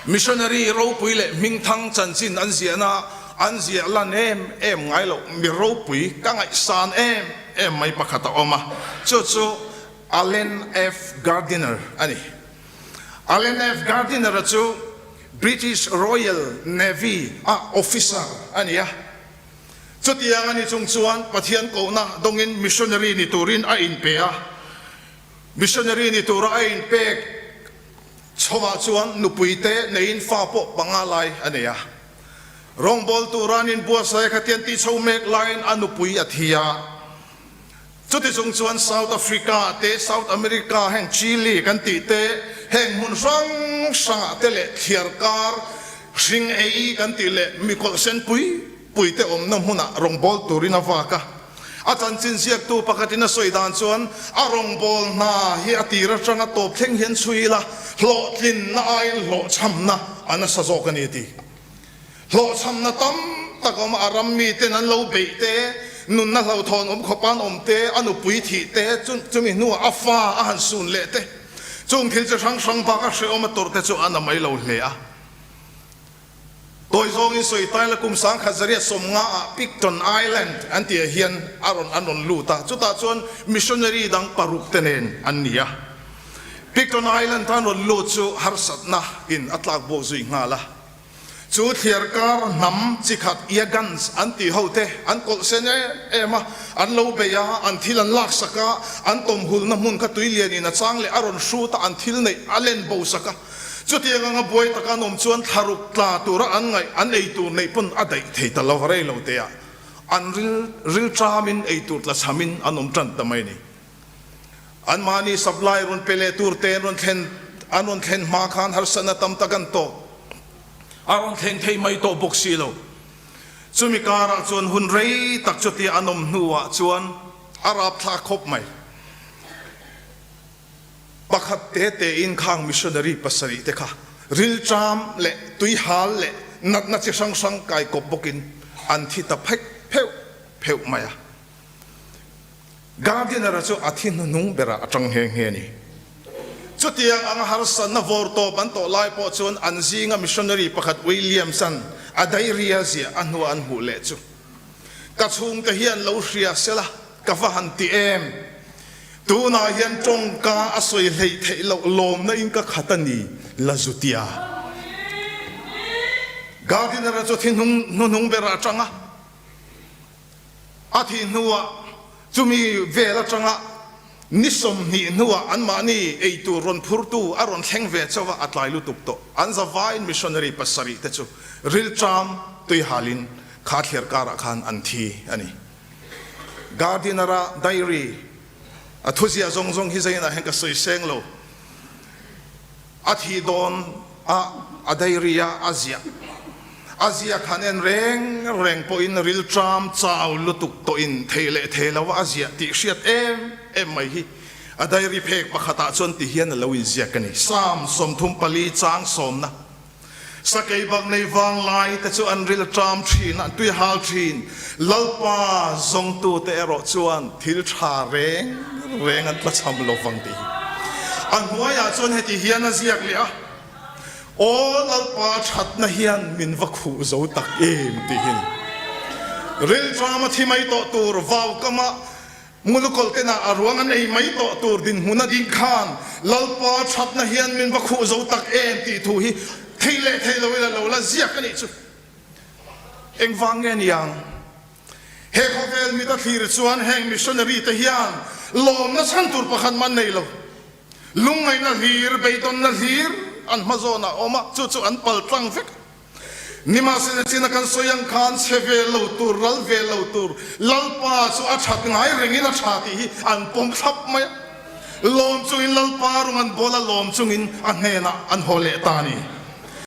Missionary ropui leh hmingthang chanchin an ziahna an ziah lan em em ngai loh mi ropui ka ngaihsan em em mai pakhat a awm a, chu chu Allen F. Gardiner a ni. Allen F. Gardiner-a chu British Royal Navy a officer a ni a. Chutiang a ni chung chuan Pathian kohna dawngin missionary ni turin a inpe a. Missionary ni tura a inpek chhovah chuan nupui te neiin fa pawh panga lai a nei a. Rawngbâwl tura an inbuatsaih kha tian tih chho mek laiin a nupui a thi a. Chuti chung chuan South Africa te, South America heng Chile kan tih te, heng hmun hrang hrangah te leh thliarkar hring ei kan tih leh mikawlh sen pui pui te awmna hmunah rawngbâwl turin a vak a. A chanchin ziaktu pakhatin a sawi dan chuan a rawngbâwl hna hi a tir atanga tawp thleng hian chhui ila hlawhtlinna aiin hlawhchhamna a nasa zawk a ni a ti. Hlawhchhamna tam tak awm a, a ram miten an lo beih te, nunna hlauhthawn awm khawpa an awm te, a nupui thih te, chumi hnuah a fa a han sun leh te, chung thil chi hrang hrang bak a hrehawm a tawrh te chu a na mai lo hle a. Tawi zawngin sawi taila kum 1950 ah Picton Island an tihah hian a rawn an rawn lut a, chutah chuan missionary dang paruk te nen an ni a. Picton Island an rawn lut chu harsatna in a tlak buak zui nghal a. Chu thliarkar hnam chi khat Yagans an tih ho te an kawlh sen em em a, an lo bei a, an thil an lak sak a, an tawmhulna hmun kha tui lianin a chang leh a rawn hrut a, an thil neih a len bo sak a. Chutiang anga buai taka an awm chuan thlaruk tla tura an ngaih an ei tur neih pawn a daih thei ta lo va, rei lo te ah an ril ril ṭamin ei tur tla chhamin an awm ṭan ta mai a ni. Anmahni supply rawn pe leh tur te an rawn thlen an rawn thlen hma khan harsatna tam tak an tawk. A rawn thleng thei mai tawh bawk si lo. Chumi karah chuan hun rei tak chutia an awm hnuah chuan a rapthlak khawp mai. Pakhat te tein khang missionary pasarih te kha rilṭam leh tuihal leh natna chi hrang hrang kai kawp bawkin an thi ta phek pheuh pheuh mai a. Gardiner-a chu a thi hnuhnung berah a ṭang nghe nghe a ni. Chutiang anga harsatna vawrtawp an tawh lai pawh chuan an zinga missionary pakhat Williams-a'n a diary-a ziah a hnua an hmuh leh chu, Ka chhungte hian lo hria sela ka va han ti em? Tunah hian tawngka a sawi hleih theih loh lawmna in ka khat a ni, la zutia. Gardiner-a chu thi hnuhnung berah a ṭang a. A thih hnuah chumi vel atanga ni 20 hnuah anmahni eitur rawn phurtu a rawn thleng ve chauh a, a tlai lutuk tawh. An zavaiin missionary pasarih te chu rilṭam tuihalin kha thliar karah khan an thi a ni. Gardiner-a diary a thuziah zawng zawng hi zainah hian ka sawi seng lo. A thih dawn a a diary a a ziah a ziah khan en reng reng pawhin rilṭam chau lutuk tawhin thei leh thei lo a ziah tih hriat em em mai hi a diary phek pakhatah chuan ti hian a lo inziak a ni. Psalm 34 chang sawmna Sakei bak nei vang lai te chu an rilṭam ṭhin a, an tui hal ṭhin. Lalpa zawngtute erawh chuan thil ṭha reng reng an tlachham lo vang tih hi a hnuaiah chuan heti hian a ziak leh a, Aw Lalpa ṭhatna hian min va khuh zo tak em tih hi a ni. Rilṭama thi mai tawh tur vaukama Mulukawlh tenah a ruang an ei mai tawh tur dinhmun a ding khan Lalpa thatna hian min va khuh zo tak em tih thu hi thei leh thei lo ila lo la ziak a nih chu. Engvang nge niang? He khawvel mit a thlir chuan heng missionary te hian lawmna chhan tur pakhat man nei lo. Lungngaihna hlir, beidawnna hlir an hma zawnah a awm a, chu chu an pal tlang vek. Nimahsela china kan sawi ang khan chhe ve lo tur, ral ve lo tur, Lalpa chu a that ngai rengin a tha tih hi an pawm thlap mai a. Lawm chungin Lalpa rung an bawl a, lawm chungin a hnenah an haw leh ta a ni.